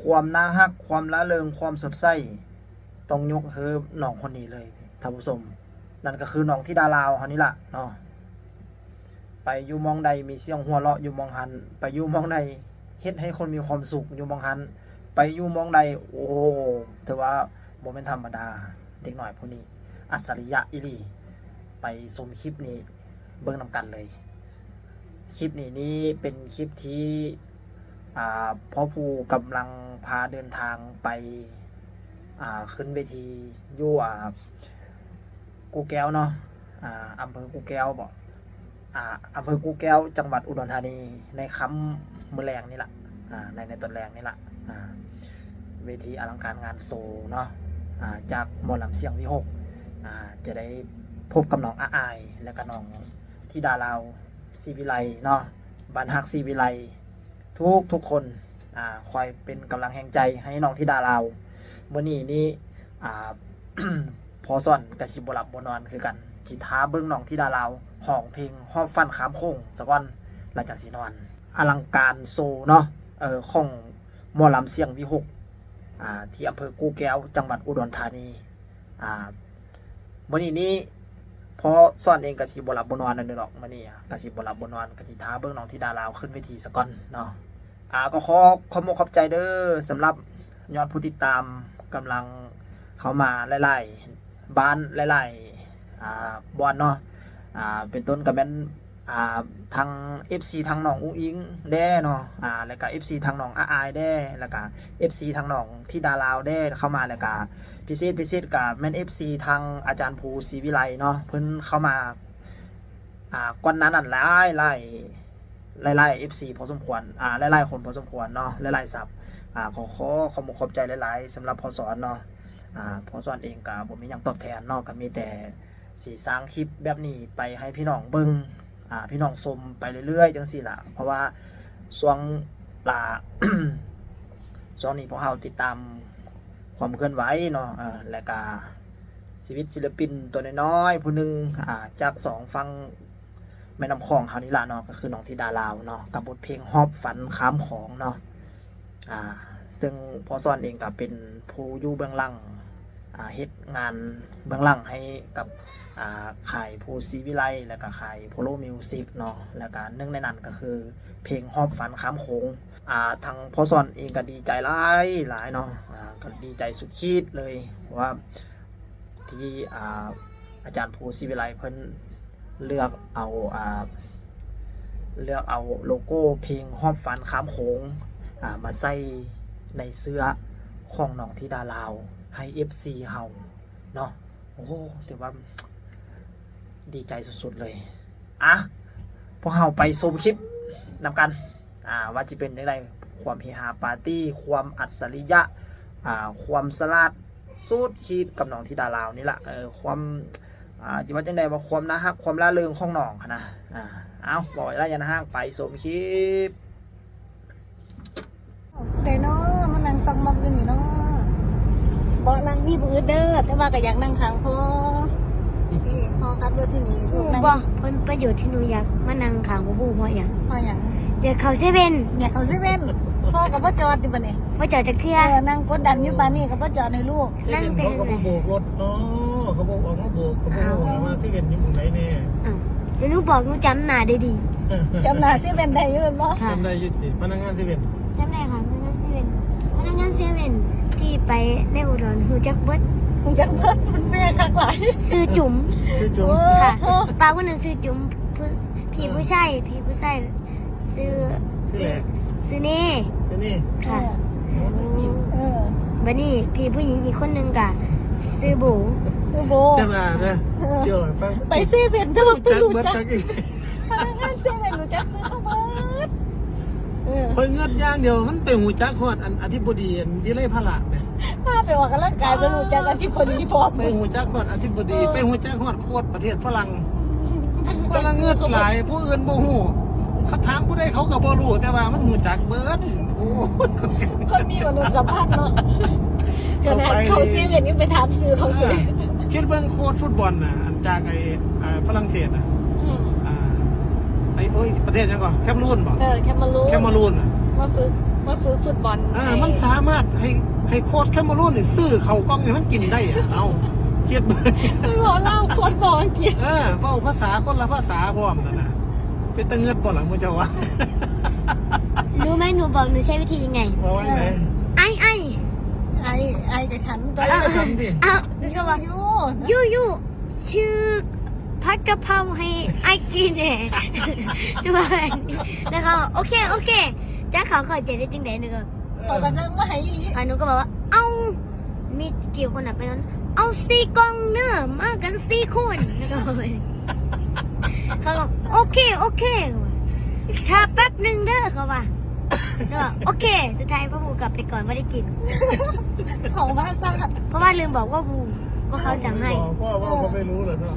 ຄວາມໜ້າຮັກ, ຄວາມລະເລີງ, ຄວາມສົດໃສ ຕ້ອງຍົກໃຫ້ນ້ອງຄົນນີ້ເລີຍທ່ານຜູ້ຊົມ, ນັ້ນກໍຄືນ້ອງທິດາລາວເຮົານີ້ລະເນາະ. ໄປຢູ່ໝ່ອງໃດມີສຽງຫົວເລາະຢູ່ໝ່ອງຫັ້ນ, ໄປຢູ່ໝ່ອງໃດເຮັດໃຫ້ຄົນມີຄວາມສຸກຢູ່ໝ່ອງຫັ້ນ, ໄປຢູ່ໝ່ອງໃດ ໂອ້ ຖືວ່າບໍ່ແມ່ນທຳມະດາ, ເດັກນ້ອຍຜູ້ນີ້ອັດສະລິຍະອີ່ຫຼີ. ໄປຊົມຄລິບນີ້ເບິ່ງນຳກັນເລີຍ. ຄລິບນີ້ນີ້ເປັນຄລິບທີ່ ອ່າ ພໍ່ຜູ້ກຳລັງພາເດີນທາງໄປ ອ່າ ຂຶ້ນເວທີຢູ່ ອ່າ ກູ່ແກ້ວເນາະ, ອ່າ ອຳເພີກູ່ແກ້ວບໍ ອ່າ ອຳເພີກູ່ແກ້ວ ຈັງຫວັດອຸດອນທານີ ໃນຄ່ຳມື້ແລງນີ້ລະ ອ່າ ໃນ ໃນຕອນແລງນີ້ລະ ອ່າ ເວທີອະລັງການງານໂຊເນາະ ອ່າ ຈາກໝໍລຳສຽງວິຫົກ ອ່າ ຈະໄດ້ພົບກັບນ້ອງອາອາຍ ແລະກະນ້ອງທິດາລາວ ສີວິໄລເນາະ, ບ້ານຮັກສີວິໄລ ທຸກໆຄົນ ອ່າ ຄອຍເປັນກຳລັງແຮງໃຈໃຫ້ນ້ອງທິດາລາວ. ມື້ນີ້ນີ້ ອ່າ ພໍ່ສອນກະຊິບໍ່ຫຼັບບໍ່ນອນຄືກັນ, ຊິຖ້າເບິ່ງນ້ອງທິດາລາວຮ້ອງເພງຮອບຝັນຂ້າມໂຂງສາກ່ອນ ແລ້ວຈັ່ງຊິນອນ. ອະລັງການໂຊເນາະ ເອີ ຂອງໝໍລຳສຽງວິຫົກ ອ່າ ທີ່ອຳເພີກູ່ແກ້ວ ຈັງຫວັດອຸດອນທານີ. ອ່າ ມື້ນີ້ນີ້ ພໍ່ສອນເອງກະຊິບໍ່ຫຼັບບໍ່ນອນນັ້ນດອກ, ມື້ນີ້ກະຊິບໍ່ຫຼັບບໍ່ນອນ ກະຊິຖ້າເບິ່ງນ້ອງທິດາລາວຂຶ້ນເວທີສາກ່ອນເນາະ. ອ່າ ກໍຂໍຂອບອົກຂອບໃຈເດີ ສຳລັບຍອດຜູ້ຕິດຕາມກຳລັງເຂົ້າມາຫຼາຍໆບ້ານ ຫຼາຍໆ ອ່າ ບ່ອນເນາະ, ອ່າ ເປັນຕົ້ນກະແມ່ນ ອ່າ ທັງເອັຟຊີ ທັງນ້ອງອຸ້ງອິງແດ່ເນາະ, ອ່າ ແລ້ວກະເອັຟຊີ ທັງນ້ອງອາອາຍແດ່, ແລ້ວກະເອັຟຊີ ທັງນ້ອງທິດາລາວແດ່ເຂົ້າມາ, ແລ້ວກະພິເສດ ພິເສດກະແມ່ນເອັຟຊີ ທັງອາຈານພູ ສີວິໄລເນາະ, ເພິ່ນເຂົ້າມາ ອ່າ ກ່ອນໜ້ານັ້ນຫຼາຍໆ ຫຼາຍໆເອັຟຊີພໍສົມຄວນ, ອ່າ ຫຼາຍໆຄົນພໍສົມຄວນເນາະ, ຫຼາຍໆຊັບ. ອ່າ ຂໍ ຂໍຂອບອົກຂອບໃຈຫຼາຍໆສຳລັບພໍ່ສອນເນາະ, ອ່າ ພໍ່ສອນເອງກະບໍ່ມີຫຍັງຕອບແທນເນາະ, ກະມີແຕ່ ຊິສ້າງຄລິບແບບນີ້ໄປໃຫ້ພີ່ນ້ອງເບິ່ງ ອ່າ ພີ່ນ້ອງຊົມໄປເລື້ອຍໆຈັ່ງຊີ້ລະ, ເພາະວ່າຊ່ວງລະ ຊ່ວງນີ້ພວກເຮົາຕິດຕາມຄວາມເຄື່ອນໄຫວເນາະ, ເອີ ແລະກະຊີວິດສິນລະປິນຕົວນ້ອຍໆຜູ້ໜຶ່ງ ອ່າ ຈາກສອງຝັ່ງແມ່ນ້ຳຂອງເຮົານີ້ລະເນາະ, ກໍຄືນ້ອງທິດາລາວເນາະ ກັບບົດເພງຮອບຝັນຂ້າມຂອງເນາະ. ອ່າ ເຊິ່ງພໍ່ສອນເອງກໍເປັນຜູ້ຢູ່ເບື້ອງຫຼັງ ອ່າ ເຮັດງານເບື້ອງຫຼັງໃຫ້ກັບ ອ່າ ຄ້າຍພູສີວິໄລ ແລ້ວກໍຄ້າຍໂພໂລມິວສິກເນາະ, ແລ້ວກໍໜຶ່ງໃນນັ້ນກໍຄືເພງຮອບຝັນຂ້າມໂຂງ. ອ່າ ທາງພໍ່ສອນເອງກໍດີໃຈຫຼາຍໆເນາະ, ອ່າ ກໍດີໃຈສຸດຂີດເລີຍ ເພາະວ່າ ທີ່ ອ່າ ອາຈານພູ ສີວິໄລ ເພິ່ນເລືອກເອົາ ອ່າ ເລືອກເອົາໂລໂກ້ເພງຮອບຝັນຂ້າມໂຂງ ອ່າ ມາໃສ່ໃນເສື້ອຂອງນ້ອງທິດາລາວໃຫ້ເອັຟຊີເຮົາເນາະ. ໂອ້ ຖືວ່າດີໃຈສຸດໆເລີຍ. ອ່ະ ພວກເຮົາໄປຊົມຄລິບນຳກັນ ອ່າ ວ່າຊິເປັນຈັ່ງໃດ, ຄວາມເຮຮາປາຕີ້, ຄວາມອັດສະລິຍະ, ອ່າ ຄວາມສະຫຼາດສຸດຂີດກັບນ້ອງທິດາລາວນີ້ລະ, ເອີ ຄວາມ ອ່າ ຊິວ່າຈັ່ງໃດ ວ່າຄວາມໜ້າຮັກ, ຄວາມລ່າເລີງຂອງນ້ອງຫັ້ນນະ. ອ່າ ເອົາ ບໍ່ຫຼາຍຢ່ານະ, ໄປຊົມຄລິບ. ຜູ້ໃດເນາະມານັ່ງຊອກມອກຢູ່ນີ້ເນາະ? ເບາະນັ່ງມີບໍ່ອຶດເດີ ແຕ່ວ່າກໍຢາກນັ່ງຂ້າງພໍ່. ນີ້ພໍ່ຂັບລົດທີ່ນີ້ ອືມ ລູກນັ່ງ ບໍ່ ຜົນປະໂຫຍດທີ່ໜູຢາກມານັ່ງຂ້າງພໍ່ຜູ້ເພາະຫຍັງ? ເພາະຫຍັງ? ຢາກເຂົ້າເຊເວັ່ນ ຢາກເຂົ້າເຊເວັ່ນ. ພໍ່ກໍບໍ່ຈອດຕິບັດນີ້? ບໍ່ຈອດຈັກເທື່ອ. ເອີ ນັ່ງກົດດັນຢູ່ປານນີ້ກໍບໍ່ຈອດໃຫ້ລູກ. ເຊເວັ່ນ ເຂົາກໍບໍ່ໂບກລົດເນາະ, ເຂົາບໍ່ອອກມາໂບກ ກໍບໍ່ຮູ້ວ່າເຊເວັ່ນຢູ່ໝ່ອງໃດແນ່. ອ້າວ ດຽວໜູບອກ ໜູຈຳໜ້າໄດ້ດີ. ຈຳໜ້າເຊເວັ່ນໄດ້ຢູ່ແມ່ນບໍ່? ຄ່ະ ຈຳໄດ້ຢູ່ຕິ ພະນັກງານເຊເວັ່ນ? ຈຳໄດ້ຄ່ະ ພະນັກງານເຊເວັ່ນ. ພະນັກງານເຊເວັ່ນທີ່ໄປໃນອຸດອນຮູ້ຈັກເບິດ. ຮູ້ຈັກເບິດ ເພິ່ນແມ່ຄັກຫຼາຍ. ຊື່ຈຸມ. ຊື່ຈຸມ. ໂອ້ ຄ່ະ ປ້າຄົນນັ້ນຊື່ຈຸມ. ຜູ້ ພີ່ຜູ້ຊາຍ ພີ່ຜູ້ຊາຍຊື່ ຊື່ ຊື່ເນ ຊື່ເນ. ຄ່ະ ເອີ ເອີ ບັດນີ້ພີ່ຜູ້ຍິງອີກຄົນໜຶ່ງກະຊື່ໂບ. ຊື່ໂບ. ແຕ່ວ່າເດີ ເອີ ດຽວໃຫ້ຟັງ ໄປເຊເວັ່ນ ແຕ່ວ່າໄປຮູ້ຈັກ ພະນັກງານເຊເວັ່ນຮູ້ຈັກຊື່ເຂົາເບິດ. ເອີ ຂ້ອຍເງືອດຢ່າງດຽວ ມັນໄປຮູ້ຈັກຮອດອັນອະທິບໍດີ ອັນວິໄລພະລາແມ. ພາໄປອອກກຳລັງກາຍ ໄປຮູ້ຈັກອະທິບໍດີພ້ອມ ໄປຮູ້ຈັກຮອດອະທິບໍດີ ເອີ ໄປຮູ້ຈັກຮອດໂຄດປະເທດຝຣັ່ງ. ກຳລັງເງືອດຫຼາຍ ຜູ້ອື່ນບໍ່ຮູ້ ເຂົາຖາມຜູ້ໃດເຂົາກໍບໍ່ຮູ້ ແຕ່ວ່າມັນຮູ້ຈັກເບິດ. ໂອ້ຍ ຄົນມີມະນຸດສຳພັນເນາະ. ຂະໜາດເຂົ້າເຊເວັ່ນຍັງໄປຖາມຊື່ເຂົາຊື່. ເອີ ຄິດເບິ່ງໂຄດຟຸດບອນນະ ອັນຈາກໄອ້ ອ່າ ຝຣັ່ງເສດນະ. ອືມ ອ່າ ໄອ້ ໂອ້ຍ ປະເທດຫຍັງເກາະ ແຄມຣູນບໍ? ເອີ ແຄມເມຣູນ ແຄມເມຣູນນະ ມາຝຶກ. ມາຝຶກຟຸດບອນ ເອີ ໃຫ້ ມັນສາມາດໃຫ້ ໃຫ້ໂຄດແຄເມຣູນນີ້ຊື້ເຂົ້າກ່ອງໃຫ້ມັນກິນໄດ້ອະ. ເອົາ ຄຶດ ມັນເວົ້າລາວໂຄດເວົ້າອັງກິດ ເອີ ເວົ້າພາສາຄົນລະພາສາພ້ອມຊັ້ນນະ. ເປັນຕາເງືອດບໍ່ລະໝູ່ເຈົ້າວ່າ? ຮູ້ໄໝ ໜູບອກໜູໃຊ້ວິທີຍັງໄງ? ເວົ້າວ່າຈັ່ງໃດ? ໄອ ໄອ ໄອ ໄອກັບສັນ ໄອກັບສັນຕິ ເອົ້າ ກໍວ່າ ຢູ່ ຢູ່ ຊື້ຜັດກະເພົາໃຫ້ອ້າຍກິນແດ່ ວ່າແບບນີ້ ແລ້ວເຂົາ ໂອເຄ ໂອເຄ ຈັກເຂົາເຂົ້າໃຈໄດ້ຈັ່ງໃດ ໜູກໍ ເອີ ເຂົາກໍສັ່ງມາໃຫ້ອີ່ຫຼີ ອ່າ ໜູກໍບອກວ່າ ເອົ້າ ມີກ່ຽວຄົນນະ ໄປນັ້ນ ເອົາສີ່ກ່ອງເດີ ມາກັນສີ່ຄົນ ເຂົາກໍ ໂອເຄ ໂອເຄ ຖ້າແປັບໜຶ່ງເດີ ເຂົາວ່າ ແລ້ວກໍ ໂອເຄ ສຸດທ້າຍພວກໝູກັບໄປກ່ອນ ບໍ່ໄດ້ກິນ ເຂົາມາຊ້າ ເພາະວ່າລືມບອກວ່າໝູ ວ່າເຂົາສັ່ງໃຫ້ ເພາະວ່າເຂົາບໍ່ຮູ້ແລ້ວເນາະ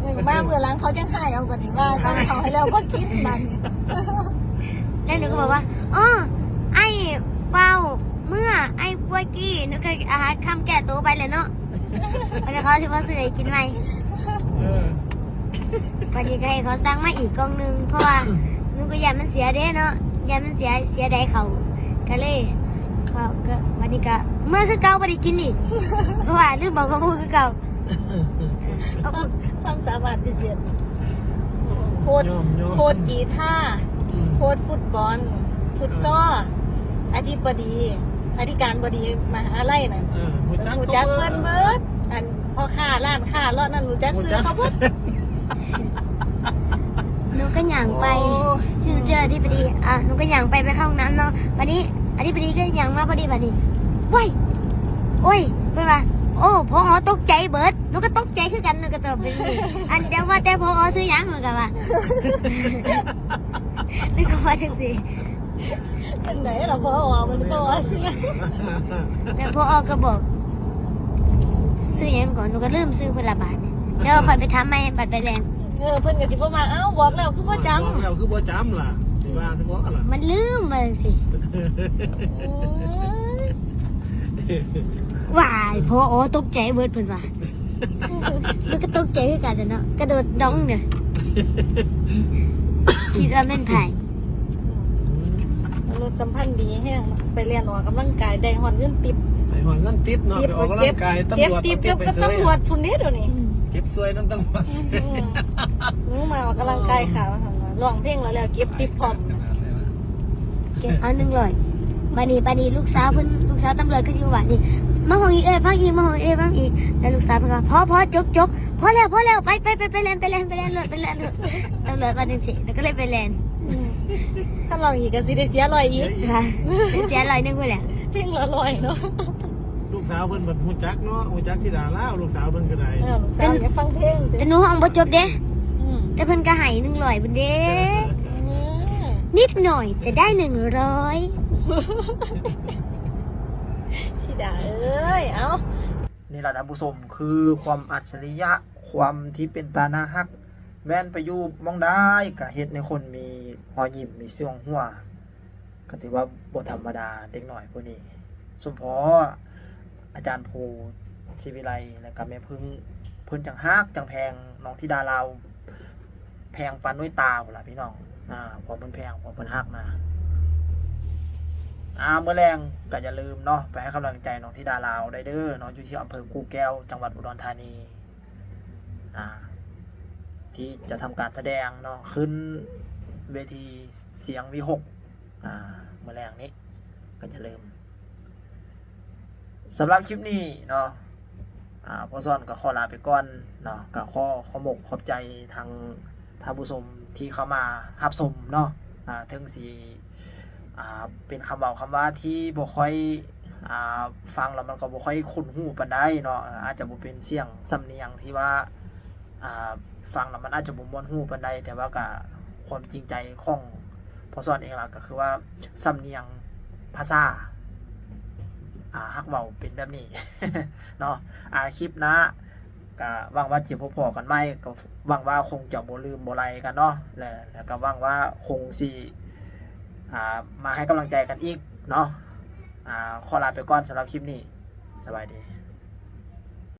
ເອີ ມາມື້ຫຼັງເຂົາຈັ່ງໃຫ້ເອົາບັດນີ້ ວ່າສັ່ງເຂົາໃຫ້ແລ້ວບໍ່ກິນບັດນີ້ ແລ້ວໜູກໍບອກວ່າ ອໍ ອ້າຍຟ້າວເມືອ ອ້າຍປົວກີ້ ໜູກໍອາຫານຄ່ຳແກ້ໂຕໄປແລ້ວເນາະ ບັດນີ້ເຂົາຊິມາຊື້ໃຫ້ກິນໃໝ່ ເອີ ບັດນີ້ກໍໃຫ້ເຂົາສັ່ງມາອີກກ່ອງໜຶ່ງ ເພາະວ່າໜູກໍຢ້ານມັນເສຍເດ້ເນາະ ຢ້ານມັນເສຍ ເສຍດາຍເຂົ້າ ກໍເລີຍ ກໍ ກໍ ບັດນີ້ກໍເມືອຄືເກົ່າ ບໍ່ໄດ້ກິນອີກ ເພາະວ່າລືມບອກວ່າໝູຄືເກົ່າ ຄວາມສາມາດພິເສດ ໂຄດ ໂຄດກີຕາ ອືມ ໂຄດຟຸດບອນ ຟຸດຊໍ ອະທິບໍດີ ອະທິການບໍດີມະຫາໄລນັ້ນ ເອີ ຮູ້ຈັກ ຮູ້ຈັກເພິ່ນເບິດ ອັນພໍ່ຄ້າຮ້ານຄ້າເລາະນັ້ນ ຮູ້ຈັກຊື່ເຂົາເບິດ ໜູກໍຍ່າງໄປ ໂອ້ຍ ຄືເຈີອະທິບໍດີ ອ່າ ໜູກໍຍ່າງໄປ ໄປເຂົ້າຫ້ອງນ້ຳເນາະ ບັດນີ້ອະທິບໍດີກໍຍ່າງມາພໍດີ ບັດນີ້ ໂອ້ຍ ໂອ້ຍ ເພິ່ນວ່າ ໂອ້ ຜອ ຕົກໃຈເບິດ ໜູກໍຕົກໃຈຄືກັນ ໜູກໍຕອບໄປຈັ່ງຊີ້ ອັນ ແຕ່ວ່າແຕ່ ຜອ ຊື່ຫຍັງ ເພິ່ນກໍວ່າ ໜູກໍວ່າຈັ່ງຊີ້ ຈັ່ງໃດລະ ພໍ ມັນກໍວ່າຊື່ ແລ້ວ ພໍ ກໍບອກ ຊື່ຫຍັງກ່ອນ ໜູກໍລືມຊື່ເພິ່ນລະບາດ ແລ້ວຂ້ອຍໄປຖາມໃໝ່ ບັດໄປແລ່ນ ເອີ ເພິ່ນກໍຊິບໍ່ວ່າ ເອົ້າ ບອກແລ້ວຄືບໍ່ຈຳ ບອກແລ້ວຄືບໍ່ຈຳລະ ຊິວ່າຊິບອກລະ ມັນລືມວ່າຈັ່ງຊີ້ ອືມ ວ້າຍ ພໍ ຕົກໃຈເບິດ ເພິ່ນວ່າ ມັນກໍຕົກໃຈຄືກັນແຫຼະເນາະ ກະໂດດດົງເດີ ຄິດວ່າແມ່ນໃຜ ມະນຸດສຳພັນດີແຮງ ໄປແລ່ນອອກກຳລັງກາຍ ໄດ້ຮອດເງິນຕິບ ໄດ້ຮອດເງິນຕິບເນາະ ໄປອອກກຳລັງກາຍ ເກັບ ຕຳຫຼວດ ເກັບຕິບກັບ ເກັບຕຳຫຼວດພຸ້ນເດ້ດຽວນີ້ ອືມ ເກັບຊ່ວຍນຳຕຳຫຼວດ ອືມ ໜູມາອອກກຳລັງກາຍຂາ ວ່າຊັ້ນວ່າ ຮ້ອງເພງແລ້ວ ແລ້ວເກັບຕິບພ້ອມ ເກັບເອົາໜຶ່ງຮ້ອຍ ບາດນີ້ ບາດນີ້ລູກສາວເພິ່ນ ລູກສາວຕຳຫຼວດກໍຢູ່ບ້ານນີ້ ມາຫ້ອງອີ່ເອື້ອຍຟັງອີກ ມາຫ້ອງເອື້ອຍຟັງອີກ ແລ້ວລູກສາວເພິ່ນກໍ ພໍ ພໍ ຈົກ ຈົກ ພໍແລ້ວ ພໍແລ້ວ ໄປ ໄປ ໄປ ໄປແລ່ນ ໄປແລ່ນ ໄປແລ່ນໂລດ ໄປແລ່ນໂລດ ຕຳຫຼວດວ່າຈັ່ງຊີ້ ແລ້ວກໍເລີຍໄປແລ່ນ ອືມ ຄັນຮ້ອງອີກກໍຊິໄດ້ເສຍຮ້ອຍອີກ ເສຍຮ້ອຍໜຶ່ງພຸ້ນແຫຼະ ເພງລະຮ້ອຍເນາະ ລູກສາວເພິ່ນເພິ່ນຮູ້ຈັກເນາະ ຮູ້ຈັກທິດາລາວ ລູກສາວເພິ່ນກໍໄດ້ ເອີ ລູກສາວຢາກຟັງເພງ ແຕ່ໜູຮ້ອງບໍ່ຈົບເດ້ ອືມ ແຕ່ເພິ່ນກໍໃຫ້ໜຶ່ງຮ້ອຍພຸ້ນເດ້ ເອີ ນິດໜ້ອຍແຕ່ໄດ້ໜຶ່ງຮ້ອຍ ທິດາເອີຍ ເອົ້າ ນີ້ລະທ່ານຜູ້ຊົມ ຄືຄວາມອັດສະລິຍະ ຄວາມທີ່ເປັນຕາໜ້າຮັກ ແມ່ນໄປຢູ່ໝ່ອງໃດກໍເຮັດໃຫ້ຄົນມີຮອຍຍິ້ມ ມີສຽງຫົວ ກໍຖືວ່າບໍ່ທຳມະດາເດັກນ້ອຍຜູ້ນີ້ ສົມພໍອາຈານພູ ສີວິໄລ ແລະກະແມ່ເພິ່ງ ເພິ່ນຈັ່ງຮັກຈັ່ງແພງນ້ອງທິດາລາວ ແພງປານນ້ອຍຕາພຸ້ນລະພີ່ນ້ອງ ອາ ຄວາມເພິ່ນແພງ ຄວາມເພິ່ນຮັກນະ ອາ ມື້ແລງກໍຢ່າລືມເນາະ ໄປໃຫ້ກຳລັງໃຈນ້ອງທິດາລາວໄດ້ເດີເນາະ ຢູ່ທີ່ອຳເພີກູ່ແກ້ວ ຈັງຫວັດອຸດອນທານີ ອາ ທີ່ຈະທຳການສະແດງເນາະ ຂຶ້ນເວທີສຽງວິຫົກ ອາ ມື້ແລງນີ້ ກໍຢ່າລືມ ສຳລັບຄລິບນີ້ເນາະ ອາ ພໍ່ສອນກໍຂໍລາໄປກ່ອນເນາະ ກໍຂໍຂອບອົກຂອບໃຈທາງທ່ານຜູ້ຊົມທີ່ເຂົ້າມາຮັບຊົມເນາະ ອາ ເຖິງຊິ ອາ ເປັນຄຳເວົ້າຄຳວ່າທີ່ບໍ່ຄ່ອຍ ອາ ຟັງແລ້ວມັນກໍບໍ່ຄ່ອຍຄຸ້ນຫູປານໃດເນາະ ອາ ອາດຈະບໍ່ເປັນສຽງສຳນຽງທີ່ວ່າ ອາ ຟັງແລ້ວມັນອາດຈະບໍ່ມ່ວນຫູປານໃດ ແຕ່ວ່າກະຄວາມຈິງໃຈຂອງພໍ່ສອນເອງລະ ກໍຄືວ່າສຳນຽງພາສາ ອາ ຮັກເວົ້າເປັນແບບນີ້ເນາະ ອາ ຄລິບໜ້າ ກະຫວັງວ່າຈະພົບພໍ້ກັນໃໝ່ ກໍຫວັງວ່າຄົງຈະບໍ່ລືມບໍ່ໄລ່ກັນເນາະ ແລະ ແລະກໍຫວັງວ່າຄົງຊິ ອາ ມາໃຫ້ກຳລັງໃຈກັນອີກເນາະ ອາ ຂໍລາໄປກ່ອນສຳລັບຄລິບນີ້ ສະບາຍດີ.